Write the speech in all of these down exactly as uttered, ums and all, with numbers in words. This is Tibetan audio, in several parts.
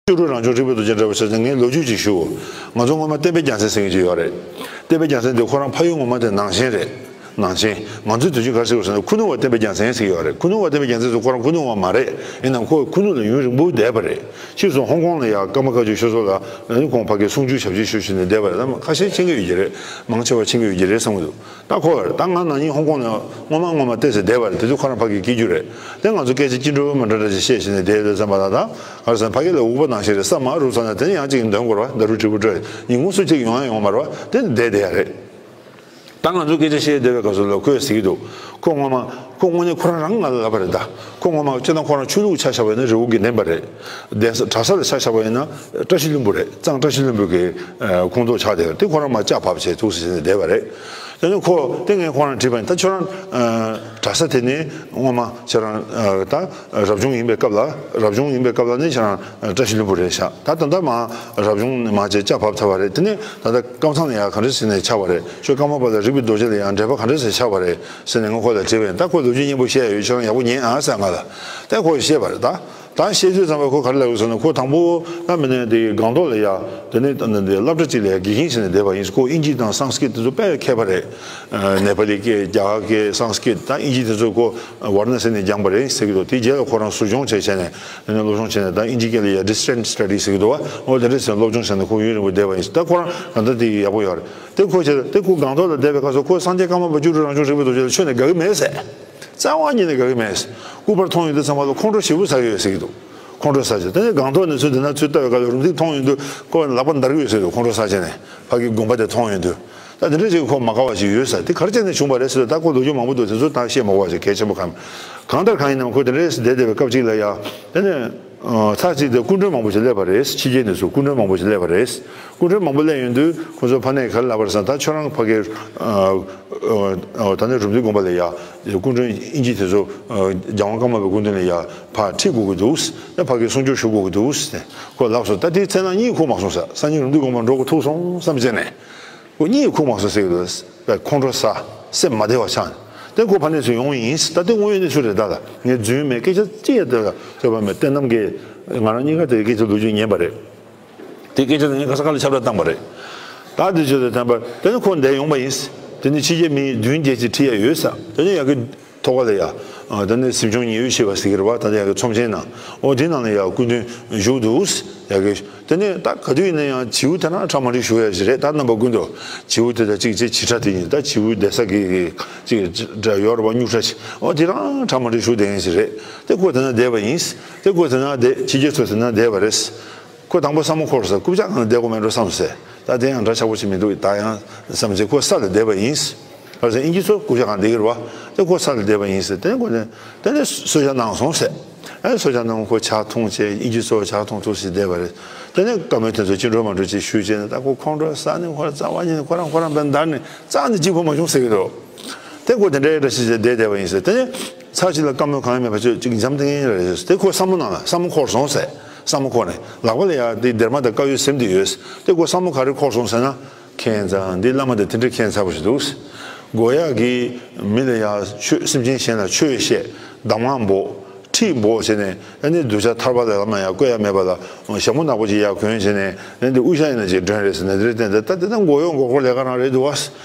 བཅུ་དྲུག་རང་བྱུང་རིག་པའི་རྡོ་རྗེ་འདྲ་བོ་ཟེར་ཏེ། ངས་ལོ་རྒྱུས་ཅིག་ཞུ། ང་ཚོ་སྔོན་མ་བསྟན་པའི་རྒྱལ་མཚན་ཟེར་མཁན་ཅིག་ཡོད་རེད། བསྟན་པའི་རྒྱལ་མཚན་དེ་ཁོ་རང་ཕ་ཡུལ་ངོ་མ་དེ་ནང་ཆེན་རེད། ནང་ཆེན། ང་ཚོས་དུས་རྒྱུན་ག་རེ་ཟེར་དགོས་ཟེར་ན། ཁུ་ནུ་བ་བསྟན་པའི་རྒྱལ་མཚན་ཟེར་གྱི་ཡོད་རེད། ཁུ་ནུ་བ་བསྟན་པའི་རྒྱལ་མཚན་ཚོ་ཁོ་རང་ཁུ་ནུ་བ་མ་རེད། ཡིན་ནའང་ཁོ་ཁུ་ནུ་ལ་ཡུན་རིང་པོ་བསྡད་པ་རེད། ཕྱིས་སུ་ཧོང་ཀོང་ལ་ཡ་ཀརྨ་བཀའ་བརྒྱུད་ཆོས་ཚོགས་ལ་ཨ་ནི་ཁོང་ཕ་གིར་གསུང་ཆོས་ཞབས་ཕྱི་ཞུ་བྱས་ནས་བསྡད་པ་རེད། ད་ཁ་ཤས་མཁྱེན་གྱི་ཡོད་ཀྱི་རེད། མང་ཆེ་བ་མཁྱེན་གྱི་ཡོད་ཀྱི་རེད་བསམ་གྱི་འདུག་ད་ཁོ་ལ། ད་ང་ན་ནིང་ཧོང་ཀོང་ནས་སྔོན་མ་སྔོན་མ་བལྟས་ཚེ་བསྡད་པ་རེད། དེ་དུས་ཁོ་རང་ཕ་གིའི་སྐྱིད་རྒྱུ་རེད། དེ་ང་ཚོ་སྐད་ཆ་ཅི་འདྲ་མི་འདྲ་འདྲ་ཅིག་བཤད་བྱས་ནས་བསྡད་ཡོད་དུས་ཙམ་པ་ལ། ད་ག་རེ་ཟེར་ན། ཕ་གི་ལ་འུག་པ་ནང་བཞིན་རེད། ས་མར་རུབ་ཚར་ན་དེ་ནས་ཡང་ཅིག་འདོན་དགོས་རེད་བ། ཟླ་དྲུག་དྲིལ་བུ་སྤྲོད། ཉིན་གུང་སུ་གཅིག་ཡོང་ཡ་ཡོང་མ་རེད་བ། དེ་ནས་བསྡད་བསྡད་ཡ་རེད། ད་ང་ཚོ་སྐད་ཆ་བཤད་བསྡད་པའི་སྐབས་སུ་ལ་ཁོས་ཟེར་གྱི་འདུག་ཁོ་སྔོན་མ། ཁོ་དངོས་གནས་ཁོ་རང་རང་ང་ལ་ལབ་པ་རེད་ད། ཁོ་སྔོན་མ་སྤྱིར་བཏང་ཁོ་རང་ཆོས་ལུགས་ཆ་བཞག་པ་ཡིན་ན་རི་བོ་དགེ་ལྡན་པ་རེད། གདན་ས་གྲྭ་ས་ལ་ཆ་བཞག་པ་ཡིན་ན་བཀྲ་ཤིས་ལྷུན་པོ་རེད། གཙང་བཀྲ་ཤིས་ལྷུན་པོ་གི་ཁོངས་གཏོགས་ཆགས་བསྡད་པ་རེད། དེ་ཁོ་རང་མར་ལྕགས་ཕབ་བྱས་འདུག་ཟེར་ནས་བསྡད་པ་རེད། དེ་ནས་ཁོ་དེ་ངས་ཁོ་རང་དྲིས་པ་ཡིན། ད་ཁྱོད་རང་གྲྭ་ས་དེ་ནས་སྔོན་མ་ཁྱེད་རང་ད་རབ་བྱུང་ཡིན་པའི་སྐབས་ལ། རབ་བྱུང་ཡིན་པའི་སྐབས་ལ་ནི་ཁྱེད་རང་བཀྲ་ཤིས་ལྷུན་པོ་རེད་ཤག་ད་ད་ལྟ་མར་རབ་བྱུང་ནས་མར་བྱས་ལྕགས་ཕབ་ཚར་བ་རེད། དེ་ནས་ད་ལྟ་ཀམ་ཚང་ལ་ཡ་ག་འདྲ་ཟེར་ནས་ཆགས་པ་རེད། ཁྱོད་ཀརྨ་པ་དང་རིག་པའི་རྡོ་རྗེ་ལ་ཡ་འབྲེལ་བ་ག་འདྲ་ཟེར་ཆགས་པ་རེད་ཟེར་ནས་ངས་ཁོ་ལ་དྲིས་པ་ཡིན། ད་ཁོས་ལོ་རྒྱུས་སྙན་པོ་བཤད་ཡ་ཡོད། ཁྱོད་རང་ཡག་པོ་ཉན་ཨ་ཟེར་ང་ལ། ད་ཁོས་བཤད་པ་རེད་ད། ད་བཤད་དུས་ཙམ་པ་ཁོ་ག་རེ་ལབ་ཡོད་ཟེར་ན། ཁོ་དང་པོ་ད་མི་ནས་དེ་སྒང་ཏོག་ལ་ཡ། དེ་ནས་ད་ནི་དེ་སློབ་གྲྭ་གཅིག་ལ་ཡ་དགེ་རྒན་བྱས་ནས་བསྡད་པ་ཡིན། ཁོ་ཨིན་ཇི་དང་སཾ་སྐྲྀཏ་དེ་ཚོ་དཔེ་མཁས་པ་རེད། ཨ། ནེ་པ་ལི་སྐད། རྒྱ་གར་སྐད། སཾ་སྐྲྀཏ། ད་ཨིན་ཇི་དེ་ཚོ་ཁོ་ཝར་ན་སི་ནས་སྦྱངས་པ་རེད་ཟེར་གྱི་འདུག་དེ་རྗེས་ལ་ཁོ་རང་ཟུར་སྦྱོང་བྱས་བྱས་ནས། དེ་ནས་སློབ་སྦྱོང་བྱས་ནས་ད་ཨིན་ཇི་སྐད་ལ་ཡ་ཌི་སི་ཊེན་སི་སི་ཊ་ཌི་ཟེར་གྱི་འདུག་བ། འོ་དེ་འདྲ་བྱས་ནས་སློབ་སྦྱོང་བྱས་ནས་ཁོ་ཡུན་རིང་པོ་བསྡད་པ་ཡིན། ད་ཁོ་རང་ད་ལྟ་དེ་ཡག་པོ་ཡོད་རེད། དེ་ཁོ་བྱས། དེ་ཁོ་སྒང་ཏོག་ལ་བསྡད་པའི་སྐབས་སུ་ཁོ་སངས་རྒྱས་ཀརྨ་པ་བཅུ་དྲུག་རང་བྱུང་རིག་པའི་རྡོ་རྗེ་ལ་ཆོས་ནས་དགའ་གི་མེད་ཟེར། རྩ་བ་ཉིད་ནས་དགའ་གི་མེད། སྐུ་པར་མཐོང་ཡོང་དུས་ཙམ་པ་ལ་ཁོང་ཁྲོ་ཞེ་པོ་ཟ་གི་ཡོད་ཟེར་གྱི་འདུག་ཁོང་ཁྲོ་ཟ་བྱས། དེ་ནས་སྒང་ཏོག་ནས་ཚུར་དེ་ན་ཚུར་ལྟ་བའི་སྐབས་ལ་རུམ་བཏེག་མཐོང་ཡོང་དུས་ཁོ་ལག་པ་འདར་གི་ཡོད་ཟེར་གྱི་འདུག་ཁོང་ཁྲོ་ཟ་བྱས་ནས་ཕ་གི་དགོན་པ་དེ་མཐོང་ཡོང་དུས། ད་དེ་འདྲ་ཅིག་ཁོ་མ་དགའ་བ་ཞིག་ཡོད་ཟེར། དེ་ག་རེ་བྱས་ནས་བྱུང་བ་རེད་ཟེར་དུས། ད་ཁོ་ལོ་རྒྱུས་མང་པོ་འདུག་དེ་ཚོ་ད་བཤད་མ་དགོས་པ་ཞིག་གལ་ཆེན་པོ་གང་། གང་ལྟར་གང་ཡིན་ནའང་ཁོ་དེ་འདྲ་བསྡད་བསྡད་པའི་སྐབས་ཅིག་ལ་ཡ། དེ་ནས་ཨ། ཚར་གཅིག་དེ་སྐུ་མགྲོན་མང་པོ་ཞིག་སླེབས་པ་རེད། ཕྱི་རྒྱལ་ནས་ཚུར་སྐུ་མགྲོན་མང་པོ་ཞིག་སླེབས་པ་རེད། སྐུ་མགྲོན་མང་པོ་སླེབས་ཡོང་དུས་ཁོ་ཚོ་ཕ་ནས་ག་རེ་ལབ་པ་རེད་ཟེར་ན། ད་ཁྱོད་རང་ཕ་གིར་ཨ། ཨ། ད་ནི་རུམ་བཏེག་དགོན་པ་ལ་ཡ་སྐུ་མགྲོན་ཨིན་ཇི་དེ་ཚོ། ཨ། རྒྱལ་དབང་ཀརྨ་པའི་སྐུ་མདུན་ལ་ཡ་ཕར་ཁྲིད་དགོས་ཀྱི་འདུག་ཨ། ཕ་གིར་གསུང་ཆོས་ཞུ་དགོས་ཀྱི་འདུག་ཟེར་ནས་ཁོས་ལབ་སོང་། ད་དེའི་ཚེ་ན་གཉིད་ཁུག་མ་སོང་ཟེར། སང་ཉིན་རུམ་བཏེག་དགོན་པར་འགྲོ་དགོས་ཐུག་སོང་བསམ་བྱས་ནས། ཁོ་གཉིད་ཁུག་མ་སོང་ཟེར་གྱི་འདུག་ཁོང་ཁྲོ་ཟ། སེམས་མ་བདེ་བ་ཆགས། དེ་ཁོ་ཕ་ནས་ཚུར་ཡོང་ཡིན། ད་དེ་དངོས་ཡོད་གནས་ཚུལ་རེད། ད་ལ་ངས་རྫུན་མེད། སྐད་ཆ་ཅི་ཡང་དེ་ལ་ཐོས་པ་མེད། བསྟན་རྣམ་གྱིས་ང་རང་གཉིས་ཀ་དེ་སྐད་ཆ་ལོ་རྒྱུས་ཉན་པ་རེད། དེ་སྐད་ཆ་དེ་ངས་ག་ས་ག་ལ་ཁྱབ་བསྒྲགས་བཏང་པ་རེད། ད་དེ་ཆོས་དེ་ཐན་པ་དེ་ནི་ཁོ་འདིར་ཡོང་པ་ཡིན། དེ་ནི་ཕྱི་རྒྱལ་མི་བདུན་བརྒྱད་ཅིག་ཁྲིད་ཡ་ཡོད་ས། དེ་ནི་ཡ་གི་ཐོག་ཁ་ལ་ཡ། ཨ། ད་ནི་གཟིམ་ཆུང་ཉི་འོད་ཞེས་པ་ཟེར་གྱི་རེད་བ། ད་ལྟ་ཡ་གི་ཚོམས་ཆེན་ནང་། འོ་དེ་ནང་ལ་ཡ་སྐུ་མདུན་བཞུགས་འདུག་ཡ་གི། དེ་ནས་ད་ག་དུས་ཡིན་ན་ཡང་བྱིའུ་དེ་རང་ཁྲ་མ་འགྲིག་ཞུ་ཡ་ཞིག་རེད། ད་རྣམ་པ་ཀུན་ཏུ་བྱིའུ་དེ་དང་གཅིག་བྱས་བྱིའུ་ཁྲ་དེ་ཡིན། ད་བྱིའུ་བསྡད་ས་གི་གཅིག་འདྲ་ཡོད་རེད་བ། སྨྱུག་ཁྲ་ཞིག་འོ་དེ་རང་ཁྲ་མ་འགྲིག་ཞུ་བསྡད་མཁན་ཞིག་རེད། དེ་ཁོ་དེ་ན་བསྡད་པ་ཡིན། དེ་ཁོ་དེ་ན་བསྡད། ཕྱི་རྒྱལ་ཚོ་དེ་ན་བསྡད་པ་རེད། ཁོ་དང་པོ་ས་མོ་འཁོར་ཟེར། རྐུབ་བཀྱག་སྒང་ལ་བསྡད་དགོས་མེད་འགྲོ་བསམ་ཟེར། ད་དེ་ཡང་འདྲ་ཆགས་པོ་ཞིག་མི་འདུག་ད་ཡང་བསམ་བྱས་ཁོ་ས་ལ་བསྡད་པ་ཡིན། ཨ་ཟེར། ཨིན་ཇི་ཚོ་རྐུབ་བཀྱག་སྒང་བསྡད་ཀྱི་རེད་བ། དེ་ཁོ་ས་ལ་བསྡད་པ་ཡིན་ཟེར། དེ་ཁོ་ནས་དེ་ནས་གསོལ་ཇ་གནང་སོང་ཟེར། ཨ། གསོལ་ཇ་གནང་། ཁོ་ཇ་འཐུང་བྱས། ཨིན་ཇི་ཚོ་ཇ་འཐུང་ཐུག་ཟེར་བསྡད་པ་རེད། དེ་ནས་བཀའ་མོལ་དེ་ཚོ་ཅི་འགྲོ་མ་འགྲོ་ཅིག་ཞུས་བྱས་ནས། ད་ཁོ་ཁོང་ཁྲོ་ཟ་ནས་ཁོ་རང་རྩ་བ་ཉིད་ནས་ཁོ་རང་ཁོ་རང་བན་འདར་ནས་རྩ་ནས་སྐྱིད་པོ་མ་བྱུང་ཟེར་གྱི་འདུག་དེ་ཁོ་དེ་འདྲའི་འདྲ་ཞིག་བྱས་བསྡད་བསྡད་པ་ཡིན་ཟེར། དེ་ནས་ཚར་གཅིག་ལ་བཀའ་མོལ་གང་ཡང་མེད་པ་ཆོས་གཅིག་འཇམ་ཐིང་ངེ་རེད་ཟེར། དེ་ཁོ་ས་མོ་ནང་ལ། ས་མོ་འཁོར་སོང་ཟེར། ས་མོ་འཁོར་ནས་ལག་པ་ལ་ཡ་དེ་སྡེར་མ་དང་དཀར་ཡོལ་ཟིན་བསྡད་ཡོད། དེ་ཁོ་ས་མོ་ག་རེ་འཁོར་སོང་ཟེར་ན། ཁྱད་མཚར། འདི་བླ་མ་དེ་དེ་འདྲའི་ཁྱད་མཚར་པོ་ཞིག་འདུག་དགོས་ཡག་གི་མི་ལ་ཡ་ཆོས། སེམས་ཅན་གཞན་ལ་ཆོས་བཤད། གདམས་ངག་འབོག་ཁྲིད་འབོག་བྱས་ནས། ཨ་ནི་གདུལ་བྱ་ཐར་པ་ལ་ལམ་ཡང་བཀོད་ཡ་མེད་པ་ལ་ཞྭ་མོ་ནག་པོ་ཅིག་ཡར་གོན་བྱས་ནས། ཨ་ནི་དབུ་ཞྭ་ཡིན་ན་ཅིག་སྒྲོན་རེད་ཟེར་ནས། དེ་འདྲའི་བསྟན་ཏེ། ད་དེ་ད་མགོ་གཡོག་མགོ་སྐོར་ལས་ཀ་རང་རེད་འདུག་བ།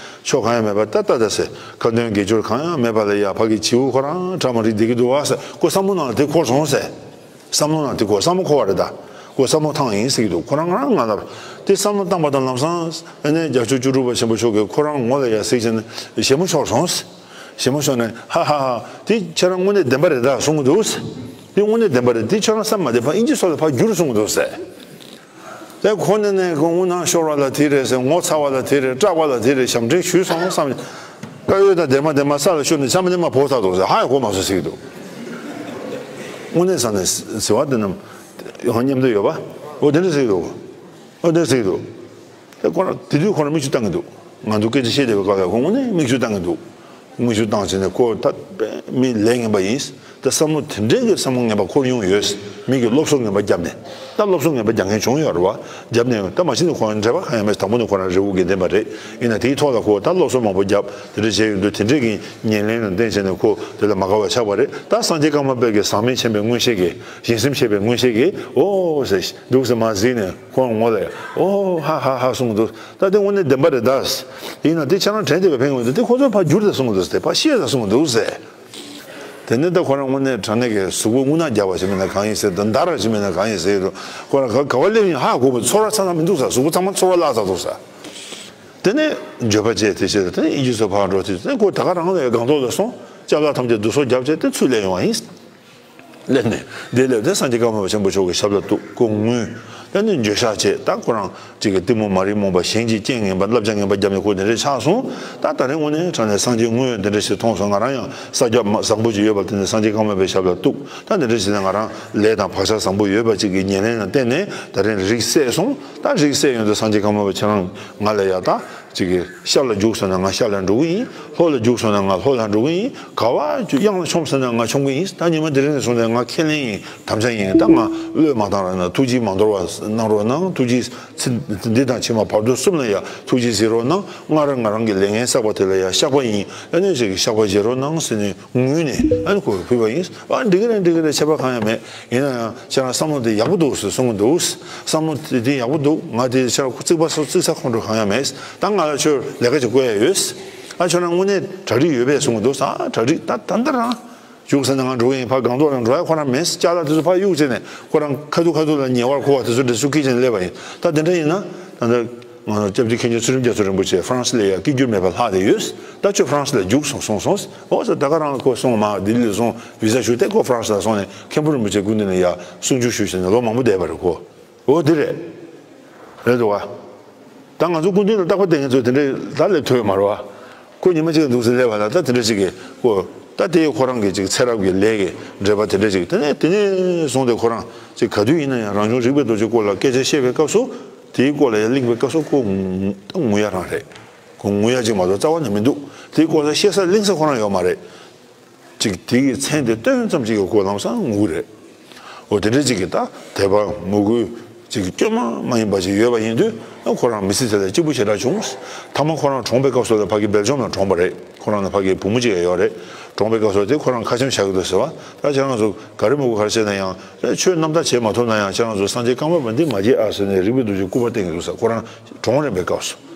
ཕྱོགས་གང་ཡང་མེད་པ། ད་ད་ད་ཟེར། ཁ་འདོན་དགེ་སྦྱོར་གང་ཡང་མེད་པ་ལ་ཡ་ཕ་གི་བྱིའུ་ཁོ་རང་ཁྲ་མ་འགྲིག་བསྡད་ཀྱི་འདུག་བ་ཟེར། ཁོ་བསམ་བློ་ནང་ལ་དེ་འཁོར་སོང་ཟེར། བསམ་བློ་ནང་དེ་འཁོར། བསམ་བློ་འཁོར་བ་རེད་ད། ཁོ་བསམ་བློ་བཏང་ཡིན་ཟེར་གྱི་འདུག་ཁོ་རང་རང་ང་ལ་དེ་བསམ་བློ་བཏང་པ་དང་ལམ་སང་། ཨ་ནི་རྒྱ་མཚོ་བཅུ་དྲུག་པ་ཆེན་པོ་མཆོག་གིས་ཁོ་རང་ངོ་ལ་ཡ་གཟིགས་བྱས་ནས་ཞྭ་མོ་ཤོར་སོང་། ཞྭ་མོ་ཤོར་ནས་ཧ་ཧ་ཧ། དེ་ཁྱེད་རང་དངོས་གནས་བདེན་པ་རེད་ད་གསུང་གི་འདུག་དེ་དངོས་གནས་བདེན་པ་རེད། དེ་ཁྱོད་རང་བསམ་མ་བདེ་ཕར་ཨིན་ཇི་སོགས་ལ་ཕར་བསྒྱུར་གསུང་གི་འདུག་ཟེར། དེ་ཁོ་ནས་ནས་ཁོ་དངུལ་ནང་ཤོར་བ་ལ་དེ་རེད་ཟེར། ངོ་ཚ་བ་ལ་དེ་རེད། སྐྲག་པ་ལ་དེ་རེད། ཞབས་འདྲེན་ཞུས་སོང་བསམ། དཀར་ཡོལ་དང་སྡེར་མ་དེ་མར་ས་ལ་ཤོར་ནས་ཆམ་པ་ནས་མར་བོར་ཚར་འདུག་ཟེར། ཧ་ཡང་གོ་མ་སོང་ཟེར་གྱི་འདུག་དངོས་གནས་ས་ནས་ཟེར་བ་དེ་རྣམས་ཡང་སྙམ་དུ་ཡོད་པ། འོ་དེ་འདྲ་ཟེར་གྱི་འདུག་འོ་དེ་འདྲ་ཟེར་གྱི་འདུག་དེ་ཁོ་རང་དེ་དུས་ཁོ་རང་མིག་ཆུ་བཏང་གི་འདུག་ང་ཚོ་སྐད་ཆ་བཤད་བསྡད་པའི་སྐབས་ལ་ཁོ་དངོས་གནས་མིག་ཆུ་བཏང་གི་འདུག་མིག་ཆུ་བཏང་བྱས་ནས་ཁོ་ད་དཔེ་མི་ལས་ངན་པ་ཡིན། ད་བསམ་བློ་དེ་འདྲའི་གི་བསམ་བློ་ངན་པ་འཁོར་མྱོང་ཡོད། མི་གིས་སློབ་གསོ་ངན་པ་བརྒྱབ་ནས། ད་སློབ་གསོ་ངན་པ་རྒྱག་མཁན་བྱུང་ཡོད་རེད་བ། བརྒྱབ་ནས་ད་མ་གཞི་ནས་ཁོ་རང་འབྲེལ་བ་གང་ཡང་མེད། དང་པོ་ནས་ཁོ་རང་རི་བོ་དགེ་ལྡན་པ་རེད། ཡིན་ན་དེའི་ཐོག་ལ་ཁོ་ད་སློབ་གསོ་མང་པོ་བརྒྱབ་དེ་འདྲ་བྱས་ཡོང་དུས། དེ་འདྲས་ཀྱི་ཉེར་ལེན་ལ་བརྟེན་བྱས་ནས་ཁོ་དེ་ལ་མ་དགའ་བ་ཆགས་པ་རེད། ད་སངས་རྒྱས་ཀརྨ་པ་གི་ཟག་མེད་མཁྱེན་པའི་མངོན་ཤེས་ཀྱིས། ཞེན་སེམས་ཆད་པའི་མངོན་ཤེས་ཀྱིས། ཨོ་ཟེར་འདུག་ཟེར་མར་གཟིགས་ནས་ཁོ་ངོ་ལ་ཡ། ཨོ་ཧ་ཧ་ཧ་གསུངས་འདུག་ད་དེ་དངོས་གནས་བདེན་པ་རེད་ད། ཡིན་ན་དེ་ཁྱེད་རང་དྲན་བསྡད་པའི་ཕན་ཡོན་དེ། དེ་ཁོ་ཚོས་ཕར་བསྒྱུར་ད་གསུངས་འདུག་ཟེར། ཕར་བཤད་ད་གསུངས་འདུག་ཟེར། དེ་ནས་ད་ཁོ་རང་དངོས་གནས་དྲང་གནས་ཀྱི་གཟུགས་པོ་རྔུལ་ནག་རྒྱག་པ་ཞིག་མིན་ན་གང་ཡིན་ཟེར། འདི་འདར་བ་ཞིག་མིན་ན་གང་ཡིན་ཟེར་དུས། ཁོ་རང་ག་ག་བ་སླེབས་ཡིན་ཧ་གོ་བ། ཚོར་བ་ཚ་ན་མི་འདུག་ཟེར། གཟུགས་པོ་ཚང་མ་ཚོར་བ་བརླག་ཚར་འདུག་ཟེར། དེ་ནས་འགྱོད་པ་སྐྱེས། དེ་བྱས་དེ་ནས་ཨིན་ཇི་ཚོ་ཕར་འགྲོ་དུས། དེ་ནས་ཁོ་ད་ག་རང་ལ་སྒང་ཏོག་ལ་སོང་། ཅ་ལག་ཐམས་ཅད་བསྡུ་གསོག་བརྒྱབ་བྱས་དེ་ཚུར་སླེབས་ཡོང་བ་ཡིན། སླེབས་ནས་དེ་སླེབས་དེ་སངས་རྒྱས་ཀརྨ་པ་ཆེན་པོ་མཆོག་གི་ཞབས་ལ་གཏུགས། ཁོ་ངུས། དེ་ནས་འགྱོད་བཤགས་བྱས། ད་ཁོ་རང་གཅིག་གི་གཏི་མུག་མ་རིག་རྨོངས་པ། ཞེན་གྱི་རྐྱེན་ངན་པ། བསླབ་བྱ་ངན་པ་བརྒྱབ་ནས་ཁོ་དེ་འདྲས་ཆགས་སོང་། ད་ད་རེས་དངོས་གནས་དྲང་གནས་སངས་རྒྱས་དངོས་དེ་འདྲས་ཞིག་མཐོང་སོང་། ང་རང་ཡང་ས་རྒྱ་མ་བཟང་པོ་ཅིག་ཡོད་པ་དེ་ནས་སངས་རྒྱས་ཀརྨ་པའི་ཞབས་ལ་གཏུགས། ད་དེ་འདྲས་ཞིག་ནས་ང་རང་ལས་དང་བག་ཆགས་བཟང་པོ་ཡོད་པ་ཅིག་གི་ཉེར་ལེན་ལ་བརྟེན་ནས་ད་རེས་རིགས་སད་སོང་། ད་རིགས་སད་ཡོང་དུས་སངས་རྒྱས་ཀརྨ་པ་ཁྱེད་རང་ང་ལ་ཡ་ད་ཅིག་གི་ཤར་ལ་རྒྱུགས་སོང་ན་ང་ཤར་ལ་འགྲོ་གི་ཡིན། ལྷོ་ལ་རྒྱུགས་སོང་ན་ང་ལྷོ་ལ་འགྲོ་གི་ཡིན། ག་བ་གཡང་ལ་མཆོངས་སོང་ན་ང་མཆོང་གི་ཡིན། ད་ཉི་མ་དེ་རིང་ནས་བཟུང་སྟེ་ང་ཁས་ལེན་ཡིན། དམ་བཅའ་ཡིན། ད་ང་བློས་མ་བཏང་རོགས་གནང་། ཐུགས་རྗེས་མ་འདོར་བ་གནང་རོགས་གནང་། ཐུགས་རྗེས་ཚེ་འདི་དང་ཕྱི་མ་བར་དོ་གསུམ་ལ་ཡ་ཐུགས་རྗེས་གཟིགས་རོགས་གནང་། སྔར་ང་རང་གི་ལས་ངན་བསགས་པ་དེ་ལ་ཡ་བཤགས་པ་ཡིན། ཨ་ནི་ཞིག་གི་བཤགས་པ་བཞེས་རོགས་གནང་ཟེར་ནས་ངུས་ནས་ཨ་ནི་ཁོ་ཕུལ་བ་ཡིན། ཨ་འགྲིག་གི་རེད། འགྲིག་གི་རེད། ཁྱད་པར་གང་ཡང་མེད། ཡིན་ན་ཡང་ཁྱེད་རང་བསམ་བློ་དེ་ཡག་པོ་འདུག་ཟེར་གསུང་གི་འདུག་བསམ་བློ་དེ་དེ་ཡག་པོ་འདུག་ང་དེ་ཁྱེད་རང་རྩིག་པ་སོགས་རྩིག་ས་ཁོང་ཁྲོ་གང་ཡང་མེད། ད་ང་ལ་ཁྱོད་ལས་ཀ་ཅིག་བསྐོ་ཡ་ཡོད། ཨ་ཁྱོད་རང་དངོས་གནས་གྲ་སྒྲིག་ཡོད་པས་གསུང་གི་འདུག་ཨ་གྲ་སྒྲིག་ད་ད་ལྟ་རང་རྒྱུགས་ཟེར་ན་ང་འགྲོ་གི་ཡིན། ཕར་སྒང་ཏོག་ལ་འགྲོ་ཡ་ཁོ་རང་མེད། ཅ་ལག་དེ་ཚོ་ཕར་གཡུགས་བྱས་ནས་ཁོ་རང་ཁ་ཐུག་ཁ་ཐུག་ལ་ཉེ་བར་མཁོ་བ་དེ་ཚོ་འདྲ་སུ་ཁྱེར་བྱས་ནས་སླེབས་པ་ཡིན། ད་དེ་འདྲ་ཡིན་ན་ད་ལྟ་ང་ཚོ་སྐྱབས་རྗེ་མཁན་ཆེན་ཚུལ་ཁྲིམས་རྒྱ་མཚོ་རིན་པོ་ཆེ་ཧྥ་རན་སི་ལ་ཡ་སྐྱེ་འགྱུར་མེད་པ་ལྷག་བསྡད་ཡོད། ད་ཁྱོད་ཧྥ་རན་སི་ལ་རྒྱུགས་སོང་གསུངས་སོང་། འོ་ཟེར། ད་ག་རང་ཁོ་སོང་མ་ལྡི་ལི་ལ་སོང་བི་ཟ་ཞུ་སྟེ་ཁོ་ཧྥ་རན་སི་ལ་སོང་ནས་མཁན་པོ་རིན་པོ་ཆེ་སྐུ་མདུན་ནས་ཡ་གསུང་ཆོས་ཞུས་བྱས་ནས་ལོ་མང་པོ་བསྡད་པ་རེད་ཁོ། འོ་དེ་རེད། རེད་འདུག་ག་ད་ང་ཚོ་སྐུ་མདུན་ལ་རྟག་པར་བསྡད་མཁན་ཚོ་དེ་འདྲའི་ད་སླེབས་ཐུབ་ཡོད་མ་རེད་བ། ཁོ་ཉི་མ་གཅིག་ལ་འདུག་སེ་སླེབས་པ་ལ་ད་དེ་འདྲ་ཅིག་གི་ཁོ་ད་དེ་ཁོ་རང་གི་ཅིག་ཚེ་རབས་ཀྱི་ལས་ཀྱི་འབྲེལ་བ་དེ་འདྲ་ཅིག་དེ་ནས་དེ་ནས་བཟུང་སྟེ་ཁོ་རང་ཅིག་ག་དུས་ཡིན་ན་ཡང་རང་བྱུང་རིག་པའི་རྡོ་རྗེའི་སྐོར་ལ་སྐད་ཆ་བཤད་པའི་སྐབས་སུ། དེའི་སྐོར་ལ་ཡང་གླེང་བའི་སྐབས་སུ་ཁོ་ངུ་ད་ངུ་ཡ་རང་རེད། ཁོ་ངུ་ཡ་ཅིག་མ་གཏོགས་རྩ་བ་ནས་མི་འདུག་དེའི་སྐོར་ལ་བཤད་ས་གླེང་ས་ཁོ་རང་ཡོད་མ་རེད། ཅིག་དེ་གི་མཚན་དེ་བཏོན་ཙམ་ཅིག་གི་སྐོར་ལམ་སང་ངུ་གི་རེད། འོ་དེ་འདྲ་ཅིག་གི་ད་དད་པ་མོས་གུས་ཅིག་སྐྱོན་མ་མ་ཡིན་པ་ཅིག་ཡོད་པ་ཡིན་དུས། ཁོ་རང་མི་ཚེ་དེ་ལ་སྐྱིད་པོ་ཞེ་དྲག་བྱུང་། ཐ་མ་ཁོ་རང་གྲོངས་པའི་སྐབས་སུ་ལ་ཕ་གི་སྦེལ་ཇམ་ལ་གྲོངས་པ་རེད། ཁོ་རང་ལ་ཕ་གི་བུ་མོ་ཅིག་ཡང་ཡོད་རེད། གྲོངས་པའི་སྐབས་སུ་དེ་ཁོ་རང་ཁ་ཆེམས་བཞག་གི་འདུག་ཟེར་བ། ད་ཁྱེད་རང་ཚོ་ག་རེ་མོས་གུས་ག་རེ་བྱས་ན་ཡང་། ཆོས་རྣམ་དག་བྱེད་མ་ཐུབ་ན་ཡང་ཁྱེད་རང་ཚོ་སངས་རྒྱས་ཀརྨ་པ་འདི་མ་བརྗེད་ཨ་ཟེར་ནས་རིག་པའི་རྡོ་རྗེ་སྐུ་པར་བསྟན་གི་འདུག་ཟེར། ཁོ་རང་གྲོངས་རན་པའི་སྐབས་སུ།